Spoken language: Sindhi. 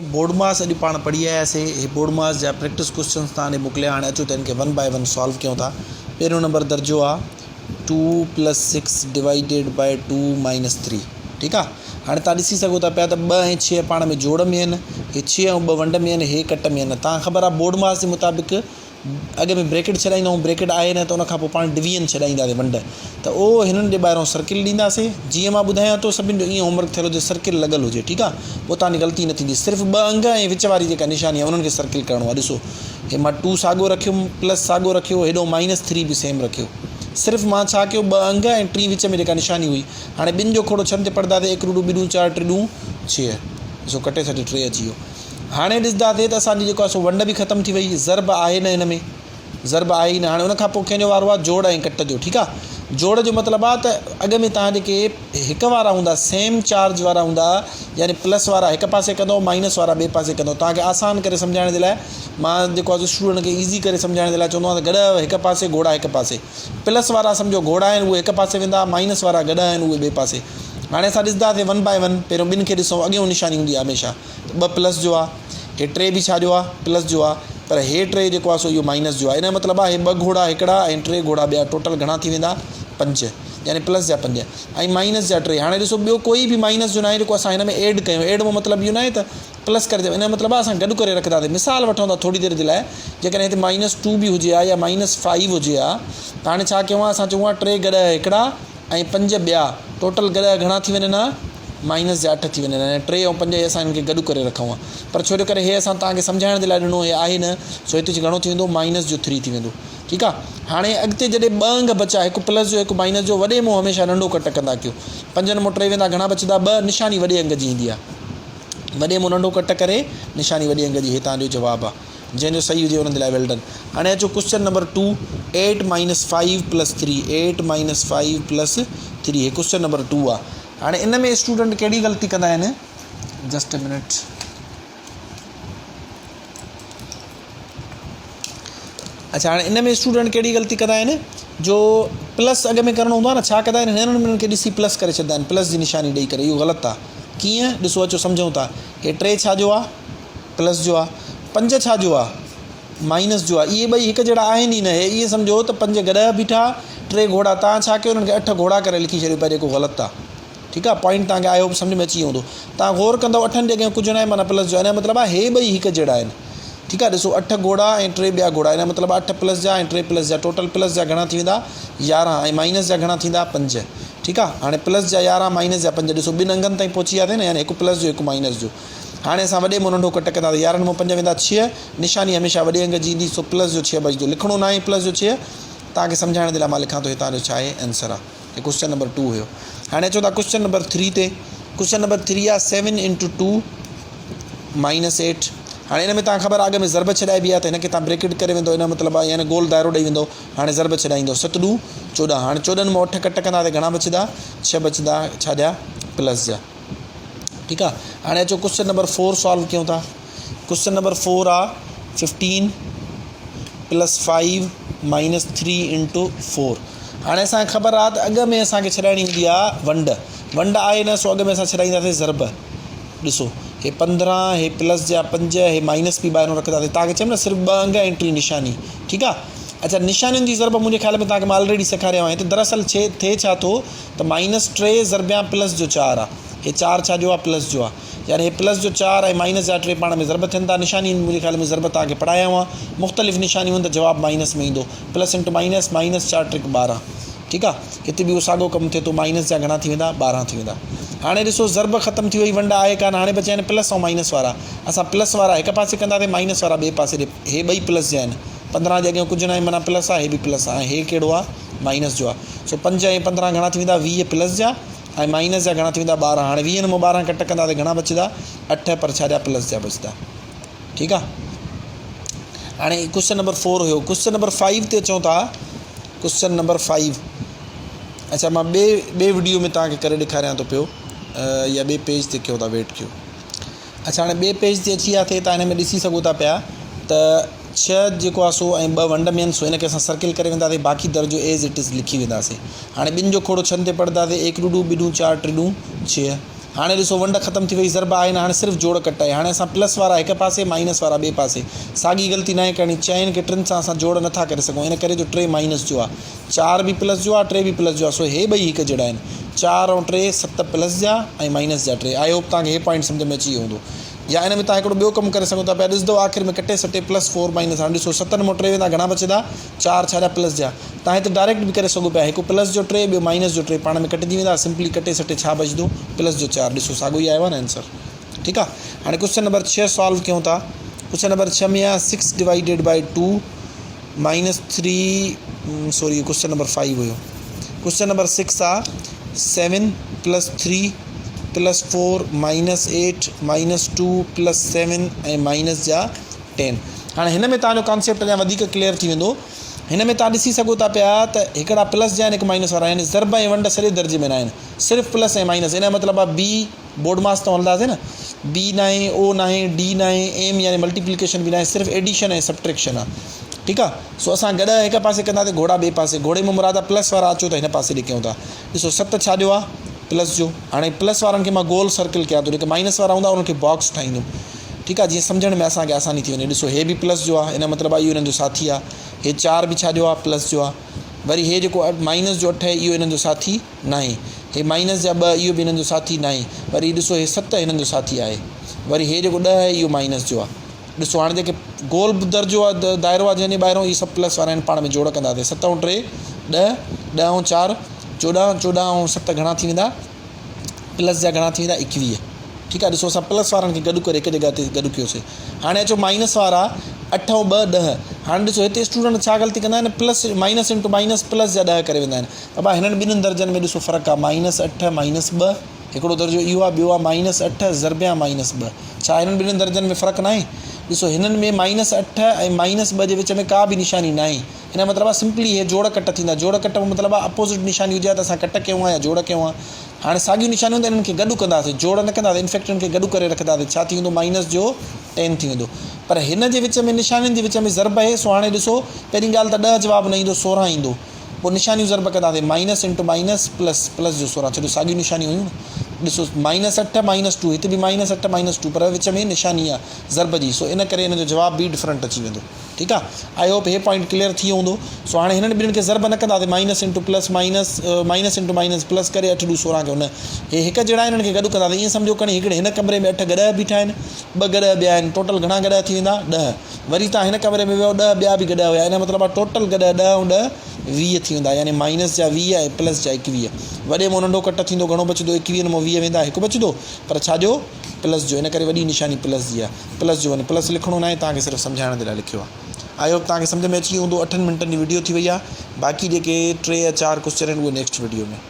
بوڊماس اڄ پاڻ پڙهي آياسي هي بوڊماس جا پريڪٽس ڪوسچنس توهان ڏي موڪليا هاڻي اچو ته هن کي ون بائي ون سالو ڪيون ٿا پهريون نمبر درجو آ two plus six divided by two minus three ٺيڪ آ هاڻي توهان ڏسي سگهو ٿا پيا ته ٻه ۽ ڇهه پاڻ ۾ جوڙ ۾ آهن هي ڇهه ۽ ٻه ونڊ ۾ آهن هي ڪٽ ۾ آهن توهان خبر آ بوڊماس جي مطابق اڳ ۾ بريڪيٽ ڇڏائيندا آهيون بريڪيٽ آهي نه ته ان کان پوء پاڻ ڊويزن ڇڏائينداسين ونڊ ته اهو هنن جي ٻاهران سرڪل ڏينداسين جيئن مان ٻڌايان ٿو سڀني جو ائين هوم ورڪ ٿيل هجي سرڪل لڳل هجي ٺيڪ آهي پوء توهان جي غلطي نه ٿيندي صرف ٻه انگ ۽ وچ واري جيڪا نشاني آهي انهن کي سرڪل ڪرڻو آهي ڏسو هي مان ٽو ساڳو رکيم پلس ساڳو رکيو هيڏو مائنس ٿري به سيم رکيو صرف مان ڇا ڪيو ٻه انگ ۽ ٽين وچ ۾ جيڪا نشاني هئي هاڻي ٻن جو کوڙو ڇهن تي پڙهنداسين هڪ ڏوڏو ٻه ڏون چار ٽي ڏون ڇهه ڏسو ڪٽي سٽي ٽي اچي ويو هاڻي ڏسنداسين ته اسان جي جيڪو آهي سو ونڊ به ختم ٿي وئي ضرب آهي نه هن ۾ ضرب آهي ئي نه هاڻي ان کان پوء ڪنهن جو وارو آهي جوڙ ۽ ڪٽ جو ٺيڪ آهي جوڙ جو مطلب آهي ته اڳ ۾ تهان جيڪي هڪ وارا هوندا سيم چارج وارا هوندا يعني پلس وارا هڪ پاسي ڪندو مائنس وارا ٻئي پاسي ڪندو تهان کي آسان ڪري سمجهائڻ جي لاء مان جيڪو آهي اسٽوڊنٽ کي ايزي ڪري سمجهائڻ جي لاء چوندو آهيان ته گڏهه هڪ پاسي گهوڙا هڪ پاسي پلس وارا سمجهو گهوڙا آهن اهي هڪ پاسي ويندا مائنس وارا گڏهه آهن اهي ٻئي پاسي هاڻي اسان ڏسنداسين ون بائي ون پهريون ٻن کي ڏسون اڳيون نشاني هوندي آهي هميشه ته ٻه پلس جو آ هي ٽي به ڇا جو آ پلس جو آ پر هي ٽي جيڪو آ سو اهو مائنس جو آ ان جو مطلب آ هي ٻه گهوڙا هڪڙا ۽ ٽي گهوڙا ٻيا ٽوٽل گهڻا ٿي ويندا پنج يعني پلس جا پنج ۽ مائنس جا ٽي هاڻي ڏسو ٻيو ڪوئي به مائنس جو ناهي جيڪو اسان هن ۾ ايڊ ڪيون ايڊ مون مطلب اهو ناهي ته پلس ڪري ان جو مطلب آ اسان گڏ ڪري رکنداسين مثال وٺون ٿا ٿوري دير جي لاء جيڪڏهن هتي مائنس ٽو به هجي ها يا مائنس فائيو هجي ها ته هاڻي ڇا ڪيون ها اسان چئون ها ٽي گڏ هڪڙا ۽ پنج ٻيا ٽوٽل گڏ گهڻا ٿي وڃن ها مائنس جا اٺ ٿي وڃن ۽ ٽي ۽ پنج هي اسان هن کي گڏ ڪري رکون ها پر ڇو جو ڪري هي اسان توهان کي سمجهائڻ جي لاء ڏنو هي آهي نه سو هتي گهڻو ٿي ويندو مائنس جو ٿري ٿي ويندو ٺيڪ آ هاڻي اڳتي جڏهن ٻه انگ بچا هڪ پلس جو هڪ مائنس جو وڏي مون هميشه ننڍو ڪٽ ڪندا ڪيو پنجن مون ٽي ويندا گهڻا بچندا ٻه نشاني وڏي انگ جي ايندي آ وڏي مون ننڍو ڪٽ ڪري نشاني وڏي انگ جي هي توهان جو جواب آ جنهن جو صحيح هجي انهن جي لاء ويلڊن هاڻي اچو question number two eight minus five plus three eight minus five plus three هي ڪوشچن نمبر ٽو آ هاڻي ان ۾ اسٽوڊنٽ ڪهڙي غلطي ڪندا آهن جسٽ اي منٽ اچھا هاڻي ان ۾ اسٽوڊنٽ ڪهڙي غلطي ڪندا آهن جو پلس اڳ ۾ ڪرڻو هوندو آهي نه ڇا ڪندا آهن هنن ٻنهن کي ڏسي پلس ڪري ڇڏندا آهن پلس جي نشاني ڏئي ڪري اهو غلط آهي ڪيئن ڏسو اچو سمجھون ٿا هي ٽي ڇا جو آهي پلس جو آ پنج ڇا جو آ مائنس جو آ اهي ٻئي هڪ جهڙا آهن ئي نه هي ائين سمجهو ته پنج گڏهه بيٺا ٽي گهوڙا تان ڇا ڪيو انهن کي اٺ گهوڙا ڪري لکي ڇڏيو پيا جيڪو غلط آ ٺيڪ آ پوائنٽ تان کي I hope سمجهه ۾ اچي ويو هوندو تان غور ڪندو اٺن جي اڳيان ڪجهه ناهي معنيٰ پلس جو ان جو مطلب آ هي ٻئي هڪ جهڙا آهن ٺيڪ آ ڏسو اٺ گهوڙا ۽ ٽي ٻيا گهوڙا ان جو مطلب اٺ پلس جا ۽ ٽي پلس جا ٽوٽل پلس جا گهڻا ٿي ويندا 11 ۽ مائنس جا گهڻا ٿيندا پنج ٺيڪ آ هاڻي پلس جا 11 مائنس جا پنج ڏسو ٻن انگن تائين پهچي وياسين نه يعني هڪ پلس جو هڪ مائنس جو هاڻي اسان وڏي مون ننڍو ڪٽ ڪنداسين يارهن مون پنج ويندا ڇهه، نشاني هميشه وڏي انگ جي ايندي سو پلس جو ڇهه بچندو لکڻو ناهي پلس جو ڇهه توهان کي سمجهائڻ جي لاء مان لکان ٿو هي توهان جو ڇا آهي آنسر آهي هي ڪوسچن نمبر ٽو هيو هاڻي اچون ٿا ڪوسچن نمبر ٿري تي ڪوسچن نمبر ٿري آهي سيون انٽو ٽو مائنس ايٽ هاڻي ان ۾ توهان خبر آهي اڳ ۾ ضرب ڇڏائبي آهي ته هن کي توهان بريڪيٽ ڪري ويندو ان جو مطلب آهي يعني گول دائرو ڏئي ويندو هاڻي ضرب ڇڏائيندو ست ڏو 14 هاڻي 14 مان اٺ ڪٽ ڪندا ته گهڻا بچندا ڇهه بچندا ڇا جا پلس جا ٺيڪ آ هاڻي اچو ڪوسچن نمبر فور سالو ڪيون ٿا ڪوسچن نمبر فور آ fifteen plus five minus three into four هاڻي اسانکي خبر آ ته اڳ ۾ اسانکي ڇڏائڻي هوندي آ ونڊ ونڊ آهي نه سو اڳ ۾ اسان ڇڏائينداسين ضرب ڏسو هي پندرهن هي پلس جا پنج هي مائنس به ٻاهرون رکنداسين تاکي چيم نه صرف ٻه انگ ۽ ٽي نشاني ٺيڪ آ اچھا نشانين جي ضرب منهنجي خيال ۾ تاکي مان آلريڊي سيکاريا آهي ته دراصل ٿئي ڇا ٿو ته مائنس ٽي ضربيان پلس جو چار آ. هي چار ڇا جو آ؟ پلس جو آ. يعني هي پلس جو چار ۽ مائنس جا ٽي پاڻ ۾ ضرب ٿين ٿا. نشاني منهنجي خيال ۾ ضرب توهان کي پڙهايا هئا. مختلف نشانيون آهن ته جواب مائنس ۾ ايندو. پلس انٽو مائنس، مائنس چار ٽرڪ 12. ٺيڪ آ. هتي به اهو ساڳو ڪم ٿئي ٿو. مائنس جا گهڻا ٿي ويندا؟ 12 ٿي ويندا. هاڻي ڏسو ضرب ختم ٿي وئي ونڊ آهي ڪانه. هاڻي بچيا آهن پلس ۽ مائنس وارا. اسان پلس وارا هڪ پاسي ڪنداسين مائنس وارا ٻئي پاسي ڏي. هي ٻئي پلس جا آهن. 15 جي اڳيان ڪجهه ناهي معنيٰ پلس آ هي به پلس آ ۽ هي ڪهڙو آ؟ مائنس جو آ سو پنج ۽ 15 گهڻا ٿي ويندا 20 پلس جا ۽ مائنس جا گهڻا ٿي ويندا 12 هاڻي ويهن مان 12 ڪٽ ڪندا ته گهڻا بچندا 8 پر ڇا جا پلس جا بچندا ٺيڪ آ هاڻي ڪوشچن نمبر 4 هيو ڪوشچن نمبر 5 تي اچون ٿا ڪوشچن نمبر 5 اچھا مان ٻي ٻي وڊيو ۾ توهان کي ڪري ڏيکاريان ٿو پيو يا ٻي پيج تي ڪيو ٿا ويٽ ڪيو اڇا هاڻي ٻئي پيج تي اچي وياسي تان هن ۾ ڏسي سگهو ٿا پيا ته ڇهه جيڪو آهي سو ۽ ٻه ونڊ ۾ آهن سو هن کي اسان سرڪل ڪري وينداسي باقي درجو ايز it is لکي وينداسي هاڻي ٻن جو کوڙو ڇهن تي پڙهنداسي ايڪ ڏوڏو ٻه ڏون چار ٽي ڏون ڇهه هاڻي ڏسو ونڊ ختم ٿي وئي ضرب آهي نه هاڻي صرف جوڙ ڪٽ آهي هاڻي اسان پلس وارا هڪ پاسي مائنس وارا ٻئي پاسي ساڳي غلطي ناهي ڪرڻي چئن کي ٽن سان اسان جوڙ نٿا ڪري سگهون ان ڪري جو ٽي مائنس جو آهي چار به پلس جو آهي ٽي به پلس جو آهي سو هي ٻئي هڪ جهڙا آهن چار ۽ ٽي ست پلس جا ۽ مائنس جا ٽي I hope توهان کي هي پوائنٽ سمجهه ۾ اچي ويو هوندو يا ان ۾ توهان هڪڙو ٻيو ڪم ڪري سگهو ٿا پيا ڏسندو آخر ۾ ڪٽي سٽي پلس فور مائنس هاڻي ڏسو ستن مان ٽي ويندا گهڻا بچندا چار ڇا جا پلس جا توهان هتي ڊائريڪٽ به ڪري سگهو پيا هڪ پلس جو ٽي ٻيو مائنس جو ٽي پاڻ ۾ ڪٽجي ويندا سمپلي ڪٽي سٽي ڇا بچندو پلس جو چار ڏسو ساڳو ئي آيو آهي نه آنسر ٺيڪ آهي هاڻي ڪوشچن نمبر ڇهه سالو ڪيون ٿا ڪوشچن نمبر ڇهه ۾ آهي six divided by two minus three sorry question number five have question number six آ seven plus three plus four minus eight minus two plus seven ۽ minus جا ٽين هاڻي هن ۾ توهان جو ڪانسيپٽ اڃا وڌيڪ ڪليئر ٿي ويندو هن ۾ توهان ڏسي سگهو ٿا پيا ته هڪڙا پلس جا آهن هڪ مائنس وارا يعني ضرب ۽ ونڊ سڄي درجي ۾ ناهن صرف پلس ۽ مائنس ان جو مطلب آهي بي بورڊ ماس تان هلنداسين نه بي ناهي او ناهي ڊي ناهي ايم يعني ملٽيپليڪيشن به ناهي صرف ايڊيشن ۽ سبٽريڪشن آهي ٺيڪ آهي سو اسان گڏهه هڪ پاسي ڪنداسين گهوڙا ٻئي پاسي گهوڙي مان مراد آهي پلس وارا اچو ته هن پاسي ڏي ڪيون ٿا ڏسو ست ڇا جو آهي پلس جو هاڻي پلس وارن کي مان گول سرڪل ڪيان ٿو جيڪي مائنس وارا هوندا انهن کي باڪس ٺاهيندم ٺيڪ آهي جيئن سمجهڻ ۾ اسان کي آساني ٿي وڃي ڏسو هي به پلس جو آهي ان جو مطلب آهي اهو انهن جو ساٿي آهي هي چار به ڇا جو آهي پلس جو آهي وري هي جيڪو مائنس جو اٺ آهي اهو انهن جو ساٿي ناهي. هي مائنس جا ٻه اهو به هنن جو ساٿي ناهي. وري ڏسو هي ست هنن جو ساٿي آهي. وري هي جيڪو ڏهه آهي اهو مائنس جو آهي. ڏسو هاڻي جيڪي گول درجو آهي دائرو آهي جنهن جي ٻاهرون اهي سڀ پلس وارا آهن پاڻ ۾ جوڙ ڪنداسين ست ۽ ٽي ڏهه، ڏهه ۽ چار 14، 14 ۽ ست گهڻا ٿي ويندا پلس جا گهڻا ٿي ويندا 21. ٺيڪ آهي ڏسو اسان پلس وارن کي گڏ ڪري هڪ جڳهه تي گڏ ڪيوسي هاڻي اچو مائنس وارا اٺ ۽ ٻه ڏهه هاڻي ڏسو هتي اسٽوڊنٽ ڇا غلطي ڪندا آهن plus minus into minus plus جا ڏهه ڪري ويندا آهن ابا هنن ٻنهن درجن ۾ ڏسو فرق آ مائنس اٺ مائنس ٻه هڪڙو درجو اهو آ ٻيو آ مائنس اٺ ضربيان مائنس ٻه ڇا هنن ٻنهن درجن ۾ فرق ناهي ڏسو هنن ۾ مائنس اٺ ۽ مائنس ٻه جي وچ ۾ ڪا به نشاني ناهي ان جو مطلب آ سمپلي هي جوڙ ڪٽ ٿيندا جوڙ ڪٽ جو مطلب آ اپوزٽ نشاني هجي ها ته اسان ڪٽ ڪيون ها يا جوڙ ڪيون ها هاڻي ساڳيون نشانيون ته انهن کي گڏ ڪنداسين جوڙ نه ڪنداسين انفيڪٽ انهن کي گڏ ڪري رکنداسين ڇا ٿي ويندو مائنس جو ٽين ٿي ويندو پر هن جي وچ ۾ نشانين جي وچ ۾ ضرب آهي سو هاڻي ڏسو پهرين ڳالهه ته ڏهه جواب نه ايندو 16 ايندو پوء نشانيون ضرب ڪنداسين minus into minus plus plus جو 16 ڇو جو ساڳيون نشانيون هيون نه ڏسو مائنس اٺ مائنس ٽو هتي به مائنس اٺ مائنس ٽو پر وچ ۾ نشاني آهي ضرب جي سو ان ڪري ان جو جواب به ڊفرنٽ اچي ويندو ٺيڪ آهي I hope he point clear ٿي ويو هوندو سو هاڻي هنن ٻنهن کي ضرب نه ڪنداسين minus into plus minus minus into minus plus ڪري اٺ ڏو 16 کي نه هي هڪ جهڙا آهن هنن کي گڏ ڪنداسين ائين سمجهو کڻي هڪڙي هن ڪمري ۾ اٺ گڏهه بيٺا آهن ٻه گڏهه ٻيا آهن ٽوٽل گهڻا گڏهه ٿي ويندا ڏهه وري توهان هن ڪمري ۾ ويو ڏهه ٻيا به گڏهه هيا ان جو مطلب آهي ٽوٽل گڏهه ڏهه ۽ ڏهه 20 ٿي ويندا يعني مائنس جا 20 ۽ پلس جا 21 وڏي مان ننڍو ڪٽ ٿيندو گهڻو بچندو 21 مان 20 ويندا هڪ بچندو پر ڇا جو پلس جو ان ڪري وڏي نشاني پلس جي آهي پلس جو پلس لکڻو ناهي توهان کي صرف سمجهائڻ جي لاء لکيو آهي I hope توهان کي سمجهه ۾ اچي ويو هوندو اٺن منٽن جي وڊيو ٿي وئي آهي باقي جيڪي ٽي يا چار ڪوشچن آهن اهي نيڪسٽ وڊيو ۾